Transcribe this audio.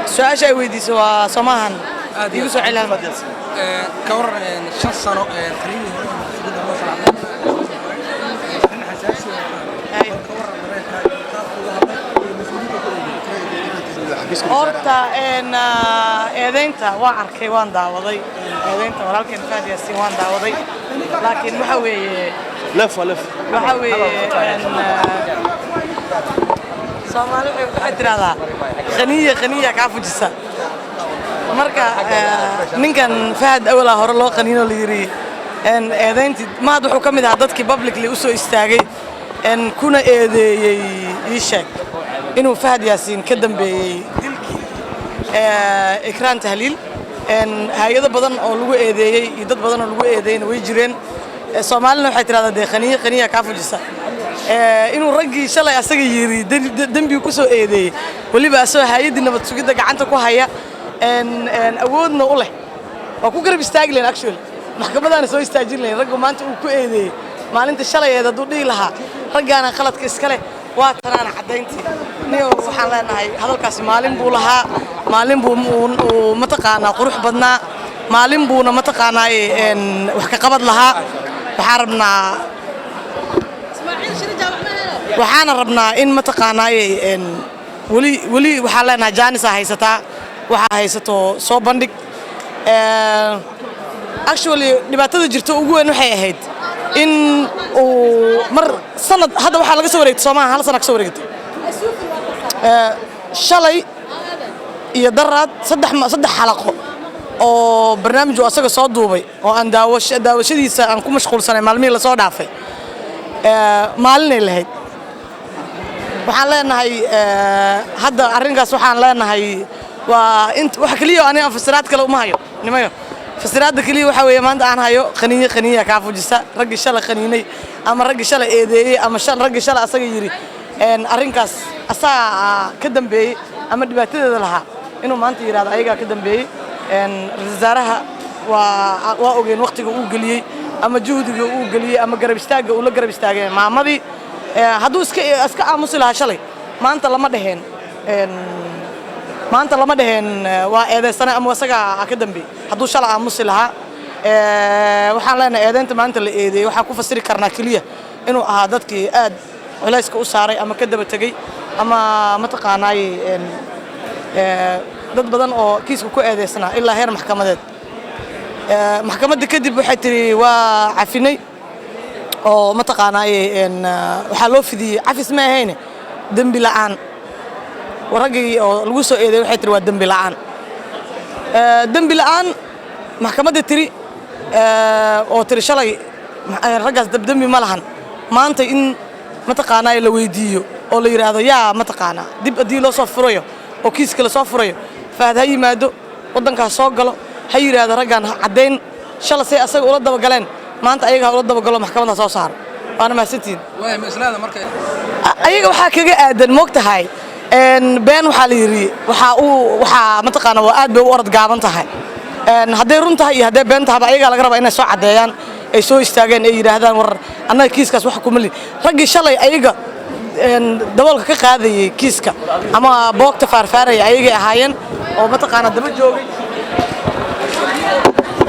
Su-aasha ay weydiiso waa soomahan igu soo celi hal mar. Ka waran 5 sano taliyihii hore ee sugidda loo soo arrin xasaasi ah, ka waran dareenka iyo qaabka uga hadlay iyo mas-uuliyadda ku eegay? Horta eedeynta waan arkay, waan daawaday eedeynta walaalkeen Fahad Yaasiin, waan daawaday, laakiin waxa weeye lef waa lef. Waxa weeye Soomaali waxay tidhahdaa khaniya khaniya kaa fujisa. Marka ninkan Fahad awalaa hore loo qaniinoo la yidhi eedeyntii Mahad wuxuu ka mid ahaa dadkii publicly u soo istaagay kuna eedeeyey, ii sheeg, inuu Fahad Yaasiin ka dambeeyey dilkii Ikraan Tahliil. Hay-ado badan oo lagu eedeeyey iyo dad badan oo lagu eedeeyeyna way jireen. Soomaalina waxay tidhahdaa dee khaniye khaniya kaa fujisa. Inuu raggii shalay asaga yiri dembigu ku soo eedeeyey, weliba asagoo hay-addii nabad sugidda gacanta ku haya, awoodna u leh, waa ku garab istaagi lahayn, actually maxkamadaana soo istaajin lahayn raggu maanta uu ku eedeeyey. Maalinta shalayeed hadduu dhihi lahaa raggaana khaladka iska leh, waa tanaana caddayntii niyo. Waxaan leenahay hadalkaasi maalin buu lahaa, maalin buu uu mataqaanaa qurux badnaa, maalin buuna mataqaanaa wax ka qabad lahaa. Waxaan rabnaa, waxaana rabnaa in mataqaanaaye weli weli waxaan leenahay jaanisaa haysataa, waxaa haysato soo bandhig. Actually dhibaatada jirta ugu weyn waxay ahayd in uu mar sanad hadda waxaa laga soo wareegtay, soomaha, hal sana ka soo wareegtay shalay iyo daraad saddex xalaqo oo barnaamij uu asaga soo duubay oo aan daawashadiisa aan ku mashquulsanay maalmihii lasoo dhaafay. Maalinay lahayd. Waxaan leenahay hadda arrinkaas waxaan leenahay waa int waxa keliya aniga aan fasiraad kale uma hayo nimayo. Fasiraadda keliya waxaa weeye maanta aan hayo khaniye khaniya kaa fujisa. Raggii shalay khaniinay ama raggii shalay eedeeyey ama raggii shalay asaga yidhi arrinkaas asagaa ka dambeeyey ama dhibaatadeeda lahaa, inuu maanta yidhahdo ayagaa ka dambeeyey. Ra-iisul wasaaraha waa ogeen waqtiga uu geliyey ama juhdiga uu geliyey ama garab istaagga uu la garab istaagay maamadii. Hadduu iska aamusi lahaa shalay, maanta lama dheheen, maanta lama dheheen waa eedeysane ama isagaa ka dambeeyey. Hadduu shalay aamusi lahaa, waxaan leenahay eedeynta maanta la eedeeyey waxaan ku fasiri karnaa keliya inuu ahaa dadkii aad culayska u saaray ama ka daba tegey ama mataqaanaaye dad badan oo kiiska ku eedeysnaa ilaa heer maxkamadeed. Maxkamadda kadib waxay tiri waa cafinay oo mataqaanaaye waxaa loo fidiyey cafis ma ahayne, dembi la'aan. Raggii oo lagu soo eedeeyey waxay tiri waa dembi la'aan. Dembi la'aan maxkamadda tiri oo tiri shalay raggaas dembi ma lahan, maanta in mataqaanaa la weydiiyo oo la yidhaahdo yaa mataqaanaa dib haddii loo soo furayo oo kiiska lasoo furayo, Fahad ha yimaado, waddankaas soo galo, ha yidhaahdo raggaan caddayn shalay say asaga ula dabagaleen, maanta ayaga ha ula dabagalo, maxkamadda soo saaro. Waana mahadsantihiin. Waaya, ma islaada marka? Ayaga waxaa kaga aadan, moog tahay, been waxaa la yidhi waxaa uu waxaa mataqaana waa aad bay u orod gaaban tahay. Hadday run tahay iyo hadday been tahaba, ayagaa laga rabaa inay soo caddeeyaan, ay soo istaageen, ay yidhaahdaan war annaga kiiskaas wax kuma lin. Raggii shalay ayaga daboolka ka qaadayay kiiska ama boogta faarfaaraya ayagay ahaayeen oo mataqaana daba joogay.